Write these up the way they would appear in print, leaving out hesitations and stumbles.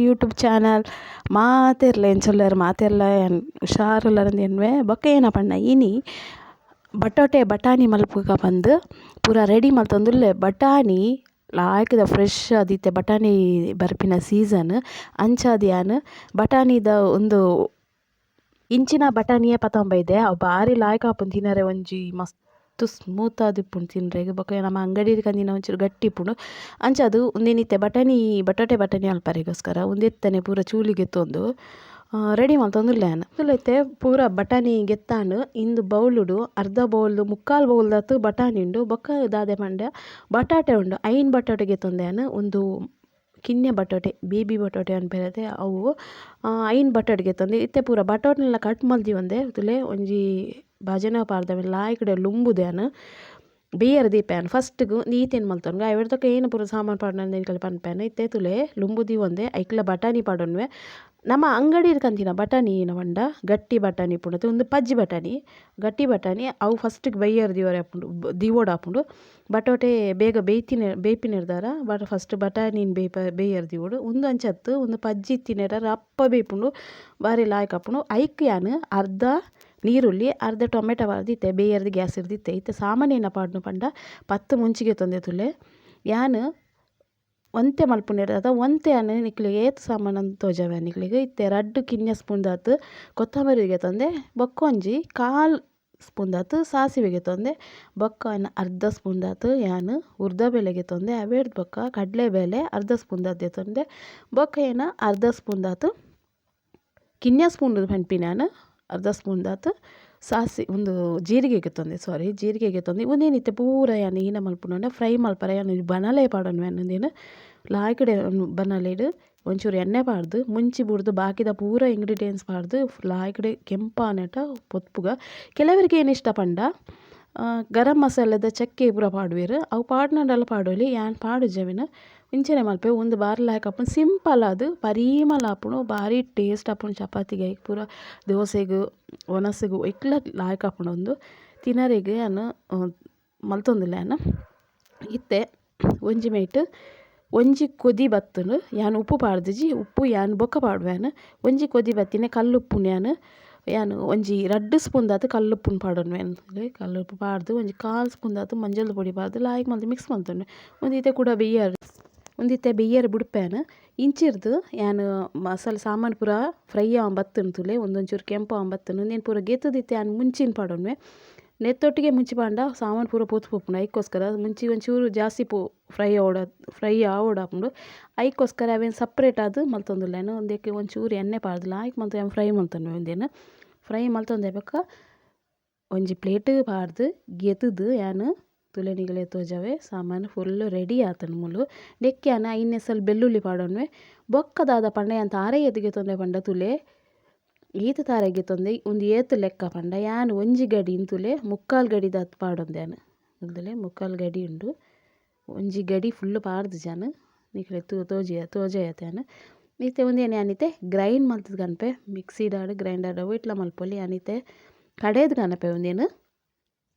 YouTube channel. ಮಾತೆರ್ಲ ಎಂಚೊಲ್ಲೆರ್ ಮಾತೆರ್ಲ ಹುಷಾರುಲ್ಲರ್ ಎನ್ನುವೆ ಬೊಕ್ಕ ಏನ ಪಂಡ ಇನಿ ಬಟಾಟೆ ಬಟಾಣಿ ಮಲ್ಪುಗ ಪಂದ್ ಪೂರ ರೆಡಿ ಮಲ್ತೊಂದುಲ್ಲೆ. ಬಟಾಣಿ ಲಾಯ್ಕದ ಫ್ರೆಶ್ ಆದಿತ್ತೆ ಬಟಾಣಿ ಬರ್ಪಿನ ಸೀಸನ್ ಅಂಚಾದ್ ಯಾನ್ ಬಟಾಣಿದ ಉಂದು ಇಂಚಿನ ಬಟಾಣಿಯೇ ಪತೊಂಬೈದೆ ಅವು ಬಾರಿ ಲಾಯ್ಕ್ ಆಪುಂಡು ತಿನರೆ ಒಂಜಿ ಮಸ್ತ್ ಸ್ಮೂತ್ ಆದಿಪ್ಪುಂಡು ತಿನ್ರೆಗ್ ಬೊಕ್ಕ ನಮ ಅಂಗಡಿಡ್ ಕಂದಿನ ಒಂಚೂರು ಗಟ್ಟಿ ಇಪ್ಪುಂಡು ಅಂಚಾದ್ ಉಂದೆನ್ ಇತ್ತೆ ಬಟಾಣಿ ಬಟಾಟೆ ಬಟಾಣಿ ಮಲ್ಪರೆಗೋಸ್ಕರ ಉಂದೆತ್ತನೆ ಪೂರ ಚೂಲಿ ಗೆತ್ತೊಂದು ರೆಡಿ ಮಲ್ತೊಂದುಲ್ಲೆ ಯಾನ್. ಇತ್ತೆ ಪೂರ ಬಟಾಣಿ ಗೆತ್ತಾಂಡ್ ಇಂದು ಬೌಲುಡು ಅರ್ಧ ಬೌಲ್ ಮುಕ್ಕಾಲ್ ಬೌಲ್ದಾತ್ ಬಟಾಣಿ ಉಂಡು ಬೊಕ್ಕ ದಾದೆ ಪಂಡ ಬಟಾಟೆ ಉಂಡು 5 ಬಟಾಟೆ ಗೆತ್ತೊಂದೆ ಯಾನ್ ಉಂದು ಕಿನ್ಯ ಬಟಾಟೆ ಬೇಬಿ ಬಟಾಟೆ ಪನ್ಪೆರತೆ ಅವು 5 ಬಟಾಟೆ ಗೆತ್ತೊಂದೆ ಇತ್ತೆ ಪೂರ ಬಟಾಟೆಲ ಕಟ್ ಮಲ್ದಿವಂದೆ ತೂಲೆ ಒಂಜಿ ಭಜನೆ ಪಾಡ್ದ ಲಾಯ್ಕಡೆ ಲುಂಬುದು ಯಾನ್ ಬೇಯರ ದೀಪೆ ಫಸ್ಟ್ ಗು ಈತೇನ್ ಮಲ್ತೊನ್ಗ ಐವೆಡ್ದ್ ಏನ ಪೂರ ಸಾಮಾನು ಪಾಡ್ನ ಎಂಕಲ್ ಪನ್ಪೆನ್ ಇತ್ತೆ ತೂಲೆ ಲುಂಬು ದೀವೊಂದೆ ಐಕ್ಲ ಬಟಾಣಿ ಪಾಡೊನ್ವೆ. ನಮ್ಮ ಅಂಗಡಿಡ್ ಕಂತಿನ ಬಟಾಣಿ ಏನ ಪಂಡ ಗಟ್ಟಿ ಬಟಾಣಿ ಇಪ್ಪುಂಡು ಉಂದು ಪಜ್ಜಿ ಬಟಾಣಿ ಗಟ್ಟಿ ಬಟಾಣಿ ಅವು ಫಸ್ಟ್ ಬೇಯರ ದೀವರೆ ಆಪುಂಡು ದೀವೊಡಾಪುಂಡು ಬಟಾಟೆ ಬೇಗ ಬೇಯ್ತಿನ ಬೇಯ್ಪಿನೆರ್ದಾರ ಬಟ್ ಫಸ್ಟ್ ಬಟಾಣಿನ್ ಬೇಯರ ದೀವೊಡು ಉಂದು ಅಂಚತ್ ಉಂದು ಪಜ್ಜಿ ಇತ್ತಿನೆಡ ರಪ್ಪ ಬೇಯ್ಪುಂಡು ಬಾರಿ ಲಾಯ್ಕ್ ಆಪುಂಡು. ಐಕ್ ಯಾನ್ ಅರ್ಧ ನೀರುಳ್ಳಿ ಅರ್ಧ ಟೊಮೆಟೊ ಪಾಡ್ದಿತ್ತೆ ಬೇಯರ್ದ್ ಗ್ಯಾಸ್ ಇರ್ದಿತ್ತೆ. ಇತ್ತೆ ಸಾಮಾನ್ಯ ಏನ ಪಾಡ್ನು ಪಂಡ 10 ಮುಂಚಿಗೆ ತೊಂದೆ ತೂಲೆ ಯಾನ್ ಒಂತೆ ಮಲ್ಪುನೆರ್ದಾದ ಒಂತೆ ಯಾನ್ ನಿಕ್ಲೆಗ್ ಏತ್ ಸಾಮಾನು ತೋಜಾವೆ ನಿಕ್ಲೆಗ್. ಇತ್ತೆ 2 ಕಿನ್ಯ ಸ್ಪೂನ್ ದಾತ್ ಕೊತ್ತಂಬರಿ ಗೆತೊಂದೆ ಬೊಕ್ಕ ಒಂಜಿ 1/4 ಸ್ಪೂನ್ ದಾತ್ ಸಾಸಿವೆ ಗೆತೊಂದೆ ಬೊಕ್ಕ ಅರ್ಧ ಸ್ಪೂನ್ ದಾತ್ ಯಾನ್ ಉರ್ದಬೇಳೆ ಗೆತೊಂದೆ ಅವೆಡ್ದ್ ಬೊಕ್ಕ ಕಡಲೆಬೇಳೆ ಅರ್ಧ ಸ್ಪೂನ್ ದಾತ್ ಗೆತೊಂದೆ ಬೊಕ್ಕ ಏನ ಅರ್ಧ ಸ್ಪೂನ್ ದಾತ್ ಕಿನ್ಯ ಸ್ಪೂನ್ ಪನ್ಪಿನ ಯಾನ್ ಅರ್ಧ ಸ್ಪೂನ್ ದಾತ್ ಸಾಸಿ ಉಂದು ಜೀರಿಗೆ ಗೆತೊಂದೆ ಸಾರಿ ಜೀರಿಗೆ ಗೆತೊಂದೆ. ಉಂದೇನಿತ್ತೆ ಪೂರ ಯಾನ್ ಈನ ಮಲ್ಪುನಂಡ ಫ್ರೈ ಮಲ್ಪರೆ ಯಾನ್ ಬನಲೆ ಪಾಡೊನ್ವೆ ಉಂದೆನ್ ಲಾಯ್ಕಡೆ ಬನಲೆಡ್ ಒಂಚೂರು ಎಣ್ಣೆ ಪಾಡ್ದು ಮುಂಚಿ ಬುಡ್ದು ಬಾಕಿದ ಪೂರ ಇಂಗ್ರೀಡಿಯೆಂಟ್ಸ್ ಪಾಡ್ದು ಲಾಯ್ಕಡೆ ಕೆಂಪಾನೆಟ ಪೊತ್ಪುಗ. ಕೆಲವರಿಗೆ ಏನು ಇಷ್ಟ ಪಂಡ ಗರಂ ಮಸಾಲೆದ ಚಕ್ಕೆ ಪೂರ ಪಾಡುವೆರ್ ಅವು ಪಾಡ್ನಂಡಲ ಪಾಡೊಲಿ ಯಾನ್ ಪಾಡುಜೆವಿನ ಇಂಚನೆ ಮಲ್ಪೆ. ಉಂದು ಬಾರಿ ಲಾಯ್ಕ್ ಆಪುಂಡು ಸಿಂಪಲ್ ಆದ್ ಪರಿಮಳ ಆಪುಂಡು ಬಾರಿ ಟೇಸ್ಟ್ ಆಪುಂಡು ಚಪಾತಿಗ್ ಐಕ್ ಪೂರ ದೋಸೆಗ್ ಒಣಸುಗು ಐಕ್ಲ ಲಾಯ್ಕ್ ಆಪುಂಡು ಉಂದು ತಿನರೆಗ್ ಯಾನ್ ಮಲ್ತೊಂದುಲ್ಲೆ ಯಾನ್. ಇತ್ತೆ ಒಂಜಿ ಮೈಟ್ ಒಂಜಿ ಕೊದಿ ಬತ್ತುಂಡು ಯಾನ್ ಉಪ್ಪು ಪಾಡ್ದಿಜಿ ಉಪ್ಪು ಯಾನ್ ಬೊಕ್ಕ ಪಾಡುವೆ. ಒಂಜಿ ಕೊದಿ ಬತ್ತಿನ ಕಲ್ಲುಪ್ಪುನು ಯಾನ್ ಯಾನ್ ಒಂಜಿ 2 ಸ್ಪೂನ್ ದಾತ್ ಕಲ್ಲುಪ್ಪುನು ಪಾಡೊನ್ವೆ. ಕಲ್ಲುಪ್ಪು ಪಾಡ್ದು ಒಂಜಿ 1/4 ಸ್ಪೂನ್ ದಾತ್ ಮಂಜಲ್ ಪೊಡಿ ಪಾಡ್ದು ಲಾಯ್ಕ್ ಮಲ್ತ್ ಮಿಕ್ಸ್ ಮಲ್ತೊನ್ವೆ. ಉಂದಿತ್ತೆ ಕೂಡ ಬೇಯರ್ ಉಂದಿತ್ತೆ ಬೇಯರ್ ಬುಡ್ಪೆನ್ ಇಂಚಿರ್ದು ಯಾನ್ ಮಸಾಲೆ ಸಾಮಾನು ಪೂರ ಫ್ರೈ ಆವೊಂದು ಬತ್ತುಂಡು ತೂಲೆ ಒಂದೊಂಚೂರು ಕೆಂಪು ಆವೊಂದು ಬತ್ತುಂಡು ಉಂದೆನ್ ಪೂರ ಗೆತ್ತುದಿತ್ತೆ ಯಾನ್ ಮುಂಚಿನ ಪಾಡೊನ್ವೆ. ನೆತ್ತೊಟ್ಟಿಗೆ ಮುಂಚಿ ಪಾಂಡ ಸಾಮಾನು ಪೂರ ಪೊತ್ತು ಪೋಪುಂಡು ಐಕ್ಕೋಸ್ಕರ ಮುಂಚಿ ಒಂಚೂರು ಜಾಸ್ತಿ ಫ್ರೈ ಆವೊಡ ಫ್ರೈ ಆವೊಡಾಪುಂಡು ಐಕ್ಕೋಸ್ಕರ ಅವೇನು ಸಪ್ರೇಟ್ ಆದ್ ಮಲ್ತೊಂದುಲ್ಲೆನ್. ಉಂದೆಕ್ ಒಂಚೂರು ಎಣ್ಣೆ ಪಾಡ್ದ್ ಲಾಯ್ಕ್ ಮಲ್ತ್ ಯಾನ್ ಫ್ರೈ ಮಲ್ತೊನ್ವೆ. ಉಂದೆನ್ ಫ್ರೈ ಮಲ್ತೊಂದೆ ಬೊಕ್ಕ ಒಂಜಿ ಪ್ಲೇಟ್ ಪಾಡ್ದ್ ಗೆತುದು ಯಾನ್ ತೂಲೆ ನಿಗಲೆ ತೋಜಾವೆ ಸಾಮಾನು ಫುಲ್ ರೆಡಿ ಆತುಂಡು ಮೂಲು. ನೆಕ್ ಯಾನ್ 5 ಎಸಲ್ ಬೆಳ್ಳುಳ್ಳಿ ಪಾಡೊನ್ವೆ. ಬೊಕ್ಕ ದಾದ ಪಂಡ ಯಾನ್ ತಾರೆ ಏತ್ ಗೆತೊಂದೆ ಪಂಡ ತೂಲೆ ಈತ್ ತಾರೆ ಗೆತೊಂದೆ ಉಂದು ಏತ್ ಲೆಕ್ಕ ಪಂಡ ಯಾನ್ ಒಂಜಿ ಗಡಿ ತೂಲೆ 3/4 ಗಡಿ ದಾತ್ ಪಾಡೊಂದೆ ಯಾನ್ ತೂಲೆ 3/4 ಗಡಿ ಉಂಡು ಒಂಜಿ ಗಡಿ ಫುಲ್ ಪಾಡ್ದು ಜಾನ್ ನಿಕ್ಲೆ ತೋಜಯತೆ ಯಾನ್. ಇತ್ತೆ ಉಂದೆನ್ ಯಾನ್ ಇತ್ತೆ ಗ್ರೈಂಡ್ ಮಲ್ತುದು ಕನ್ಪೆ ಮಿಕ್ಸಿಡಾಡ್ ಗ್ರೈಂಡರ್ ಇಟ್ಲ ಮಲ್ಪೊಲಿ ಯಾನ್ ಇತ್ತೆ ಕಡೆದ್ ಕನಪೆ ಉಂದೆನ್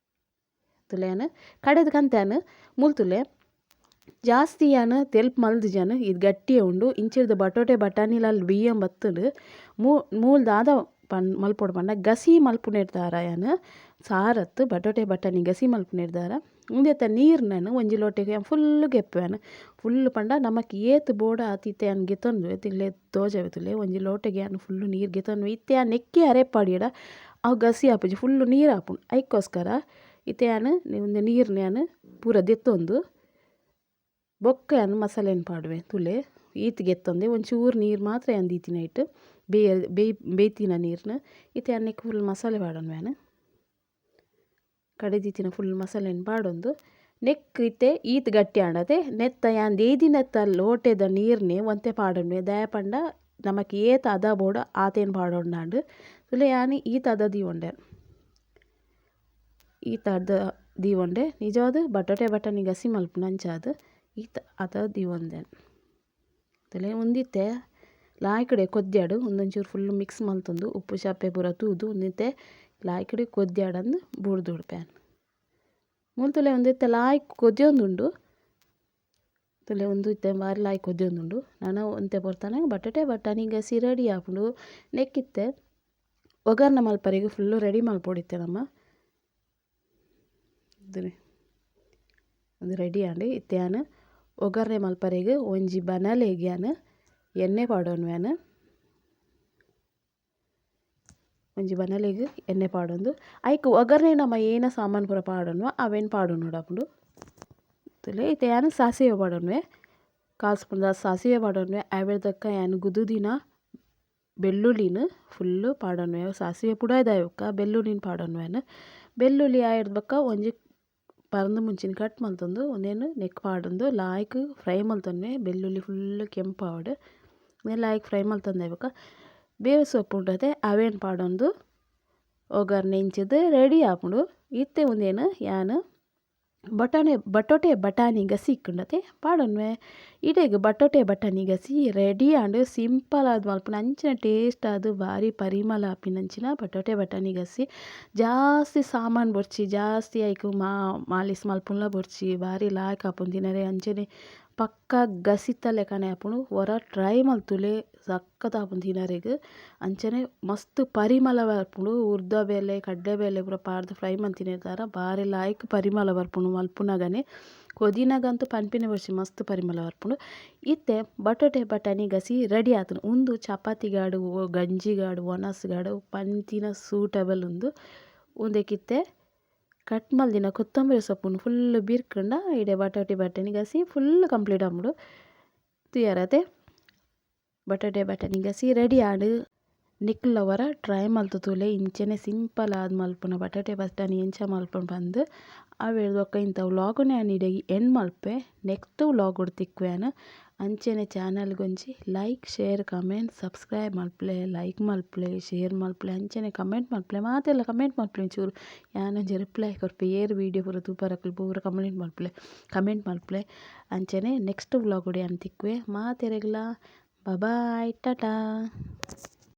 ತೂಲೆ ಯಾನ್ ಕಡೆದ್ ಕಂತೆ ಯಾನ್ ಮೂಲು ತೂಲೆ ಜಾಸ್ತಿ ಯಾನ್ ತೆಲ್ಪು ಮಲ್ದಿಜಾನ್ ಇದು ಗಟ್ಟಿಯೇ ಉಂಡು ಇಂಚಿರ್ದು ಬಟಾಟೆ ಬಟಾಣಿಲ ಬಿಯ್ಯಂ ಬತ್ತುಂಡು ಮೂಲು ದಾದ ಮಲ್ಪೊಡು ಪಂಡ ಗಸಿ ಮಲ್ಪುನೆರ್ದಾರ ಯಾನ್ ಸಾರತ್ತು ಬಟಾಟೆ ಬಟಾಣಿ ಗಸಿ ಮಲ್ಪುನೆರ್ದಾರ ಉಂದೆತ್ತ ನೀರು ನಾನು ಒಂಜಿ ಲೋಟೆಗ್ ಯಾನ್ ಫುಲ್ ಗೆಪ್ಪುವೆ. ಫುಲ್ ಪಂಡ ನಮಕ್ ಏತ್ ಬೋಡ ಆತ್ ಇತ್ತೆ ಯಾನ್ ಗೆತೊನ್ವೆ ತಿನ್ಲೆ ತೋಜವೆ ತೂಲೆ ಒಂಜಿ ಲೋಟೆಗ್ ಯಾನ್ ಫುಲ್ ನೀರು ಗೆತೊನ್ವೆ. ಇತ್ತೆ ಯಾನ್ ನೆಕ್ಕಿ ಅರೆಪಾಡಿಯಡ ಅವು ಗಸಿ ಆಪುಜಿ ಫುಲ್ ನೀರು ಆಪುಂಡು ಐಕ್ಕೋಸ್ಕರ ಇತ್ತೆ ಯಾನ್ ಉಂದು ನೀರ್ನ್ ಯಾನ್ ಪೂರ ದೆತ್ತೊಂದು ಬೊಕ್ಕ ಯಾನ್ ಮಸಾಲೆನ್ ಪಾಡುವೆ. ತೂಲೆ ಈತ್ ಗೆತ್ತೊಂದೆ ಒಂಚೂರು ನೀರು ಮಾತ್ರ ಯಾನ್ ದೀತಿನ ಐಟ್ ಬೇಯ್ತಿನ ನೀರ್ನ್ ಇತ್ತೆ ಯಾನ್ ನೆಕ್ಕ್ ಫುಲ್ ಮಸಾಲೆ ಪಾಡೊನ್ವೆ. ಯಾನ್ ಕಡೆದೀತಿನ ಫುಲ್ ಮಸಾಲೆನ್ ಪಾಡೊಂದು ನೆಕ್ ಇತ್ತೆ ಈತ್ ಗಟ್ಟಿ ಆಂಡತೆ ನೆತ್ತ ಯಾನ್ ದೇದಿನೆತ್ತ ಲೋಟೆದ ನೀರ್ನೆ ಒಂತೆ ಪಾಡೊನ್ವೆ. ದಾಯೆ ಪಂಡ ನಮಕ್ ಏತ್ ಅದ ಬೋಡ ಆತೇನ್ ಪಾಡೊಂಡಾಂಡ್ ತೂಲೆ ಯಾನ್ ಈತ್ ಅದ ದೀವೊಂಡೆ ಈತ್ ಅದ ದೀವೊಂಡೆ ನಿಜವಾದ್ ಬಟಾಟೆ ಬಟಾಣಿ ಗಸಿ ಮಲ್ಪುನ ಅಂಚಾದ್ ಈತ್ ಅದ ದೀವೊಂದೆ ತೂಲೆ ಉಂದಿತ್ತೆ ಲಾಯ್ಕಡೆ ಕೊದ್ಯಾಡು ಉಂದೊಂಚೂರು ಫುಲ್ ಮಿಕ್ಸ್ ಮಲ್ತೊಂದು ಉಪ್ಪು ಚಪ್ಪೆ ಪೂರ ತೂದು ಉಂದಿತ್ತೆ ಲಾಯ್ಕಡೆ ಕೊದ್ಯಾಡಂದು ಬುಡ್ದು ಉಡ್ಪೆ ಮೂಲು ತೂಲೆ ಉಂದಿತ್ತೆ ಲಾಯ್ಕ್ ಕೊದ್ಯೊಂದುಂಡು. ತೂಲೆ ಉಂದು ಇತ್ತೆ ಬಾರಿ ಲಾಯ್ಕ್ ಕೊದ್ಯೊಂದುಂಡು ನನ ಒಂತೆ ಪೊರ್ತುನ ಬಟಾಟೆ ಬಟಾಣಿ ಗಸಿ ರೆಡಿ ಆಪುಂಡು. ನೆಕ್ಕಿತ್ತೆ ಒಗ್ಗರಣೆ ಮಲ್ಪರೆಗ್ ಫುಲ್ಲು ರೆಡಿ ಮಲ್ಪೊಡಿತ್ತೆ ನಮ. ಉಂದು ರೆಡಿ ಆಂಡ್. ಇತ್ತೆ ಯಾನ್ ಒಗ್ಗರಣೆ ಮಲ್ಪರೆಗ್ ಒಂಜಿ ಬನಲೆಗ್ ಯಾನ್ ಎಣ್ಣೆ ಪಾಡೊನ್ವೆ ಯಾನ್. ಒಂಜಿ ಬನಲೆಗ್ ಎಣ್ಣೆ ಪಾಡೊಂದು ಐಕ್ ಒಗ್ಗರಣೆ ನಮ ಏನ ಸಾಮಾನು ಪೂರ ಪಾಡೊನ್ವ ಅವೆನ್ ಪಾಡೊನೊಡಾಪುಂಡು. ತೂಲೆ ಇತ್ತೆ ಯಾನ್ ಸಾಸಿವೆ ಪಾಡೊನ್ವೆ, ಕಾಲ್ ಸ್ಪೂನ್ ದ ಸಾಸಿವೆ ಪಾಡೊನ್ವೆ. ಅವೆರ್ದಕ್ಕ ಯಾನ್ ಗುದ್ದುದಿನ ಬೆಳ್ಳುಳ್ಳಿನ್ ಫುಲ್ಲು ಪಾಡೊನ್ವೆ. ಸಾಸಿವೆ ಪುಡಾಯ್ದಾಯೊಕ್ಕ ಬೆಳ್ಳುಳ್ಳಿನ್ ಪಾಡೊನ್ವೆ ಯಾನ್. ಬೆಳ್ಳುಳ್ಳಿ ಆಯಿರ್ದ್ ಬೊಕ್ಕ ಒಂಜಿ ಪರಂದು ಮುಂಚಿನ ಕಟ್ ಮಲ್ತೊಂದು ಉಂದೆನ್ ನೆಕ್ ಪಾಡೊಂದು ಲಾಯ್ಕ್ ಫ್ರೈ ಮಲ್ತೊನ್ವೆ. ಬೆಳ್ಳುಳ್ಳಿ ಫುಲ್ಲು ಕೆಂಪಾವಡ್ ಉಂದೆನ್ ಲಾಯ್ಕ್ ಫ್ರೈ ಮಲ್ತೊಂದೆ ಬೊಕ್ಕ ಬೇವು ಸೊಪ್ಪು ಉಂಡತೆ ಅವೆನ್ ಪಾಡೊಂದು ಒಗ್ಗರಣೆ ಇಂಚಿದ್ ರೆಡಿ ಆಪುಂಡು. ಇತ್ತೆ ಉಂದೆನ್ ಯಾನ್ ಬಟೋಟೆ ಬಟಾಣಿ ಗಸಿ ಇಕ್ಕುಂಡತೆ ಪಾಡೊನ್ವೆ. ಇಡೆಗ್ ಬಟೋಟೆ ಬಟಾಣಿ ಗಸಿ ರೆಡಿ ಆಂಡ್. ಸಿಂಪಲ್ ಆದ್ ಮಲ್ಪುನ ಅಂಚಿನ ಟೇಸ್ಟ್ ಆದ್ ಬಾರಿ ಪರಿಮಳ ಆಪಿನಂಚಿನ ಬಟೋಟೆ ಬಟಾಣಿ ಗಸಿ. ಜಾಸ್ತಿ ಸಾಮಾನು ಬೊರ್ಚಿ, ಜಾಸ್ತಿ ಐಕ್ ಮಾಲಿಸ್ ಮಲ್ಪುನ್ಲ ಬೊರ್ಚಿ, ಬಾರಿ ಲಾಯ್ಕ್ ಆಪುಂಡು ತಿನರೆ. ಅಂಚನೆ ಪಕ್ಕ ಗಸಿತ ಲೆಕ್ಕನೆ ಆಪುಂಡು. ಒರ ಟ್ರೈ ಮಲ್ತುಲೆ ಸಕ್ಕತ್ ಆಪುಂಡು ತಿನರೆಗ್. ಅಂಚನೆ ಮಸ್ತ್ ಪರಿಮಳ ಬರ್ಪುಂಡು. ಉರ್ದ ಬೇಲೆ ಕಡ್ಲೆ ಬೇಲೆ ಪೂರ ಪಾಡ್ದ್ ಫ್ರೈ ಮಲ್ತಿನೆಡ್ದಾರ ಬಾರಿ ಲಾಯ್ಕ್ ಪರಿಮಳ ಬರ್ಪುಂಡು ಮಲ್ಪುನಗನೆ. ಕೊದಿನಗಂತೂ ಪನ್ಪಿನ ಬೊರ್ಚಿ ಮಸ್ತ್ ಪರಿಮಳ ಬರ್ಪುಂಡು. ಇತ್ತೆ ಬಟೋಟೆ ಬಟಾಣಿ ಗಸಿ ರೆಡಿ ಆತುಂಡು. ಉಂದು ಚಪಾತಿಗಾಡು ಗಂಜಿಗಾಡು ಒನಸ್ಗಾಡು ಪಂತಿನ ಸೂಟಬಲ್ ಉಂದು. ಉಂದೆಕಿತ್ತೆ ಕಟ್ ಮಲ್ದಿನ ಕೊತ್ತಂಬರಿ ಸೊಪ್ಪುನು ಫುಲ್ ಬಿರ್ಕುಂಡ ಇಡೆ ಬಟಾಟೆ ಬಟಾಣಿ ಗಸಿ ಫುಲ್ ಕಂಪ್ಲೀಟ್ ಆಪುಂಡು. ತೂಯರತೆ ಬಟಾಟೆ ಬಟಾಣಿ ಗಸಿ ರೆಡಿ ಆಂಡ್. ನಿಕ್ಲ ಒರ ಟ್ರೈ ಮಲ್ತ್ ತೂಲೆ ಇಂಚನೆ ಸಿಂಪಲ್ ಆದ್ ಮಲ್ಪುನ ಬಟಾಟೆ ಬಟಾಣಿ ಎಂಚ ಮಲ್ಪುನ ಪಂದ್. ಅವೆರ್ದ್ ಬೊಕ್ಕ ಇಂತ ವ್ಲಾಗ್ ಯಾನ್ ಇಡೆಗ್ ಎಂಡ್ ಮಲ್ಪೆ. ನೆಕ್ಸ್ಟ್ ವ್ಲಾಗ್ ತಿಕ್ಕುವೆ ಯಾನ್. ಅಂಚನೆ ಚಾನಲ್ ಗೊಂಜಿ ಲೈಕ್ ಶೇರ್ ಕಮೆಂಟ್ ಸಬ್ಸ್ಕ್ರೈಬ್ ಮಲ್ಪುಲೆ, ಲೈಕ್ ಮಲ್ಪುಲೆ, ಶೇರ್ ಮಲ್ಪುಲೆ, ಅಂಚನೆ ಕಮೆಂಟ್ ಮಲ್ಪುಲೆ. ಮಾತೆಲ್ಲ ಕಮೆಂಟ್ ಮಲ್ಪುಲೆ ಒಂಚೂರು ಯಾನ್ ಒಂಜಿ ರಿಪ್ಲೈ ಕೊರ್ಪೆ. ಏರ್ ವೀಡಿಯೋ ಪೂರ ತೂಪರಕುಲು ಪೂರ ಕಮೆಂಟ್ ಮಲ್ಪುಲೆ, ಕಮೆಂಟ್ ಮಲ್ಪುಲೆ. ಅಂಚನೆ ನೆಕ್ಸ್ಟ್ ವ್ಲಾಗ್ ಯಾನ್ ತಿಕ್ಕುವೆ. ಮಾತೆರೆಗ್ಲಾ ಬಾಯ್ ಟಾಟಾ.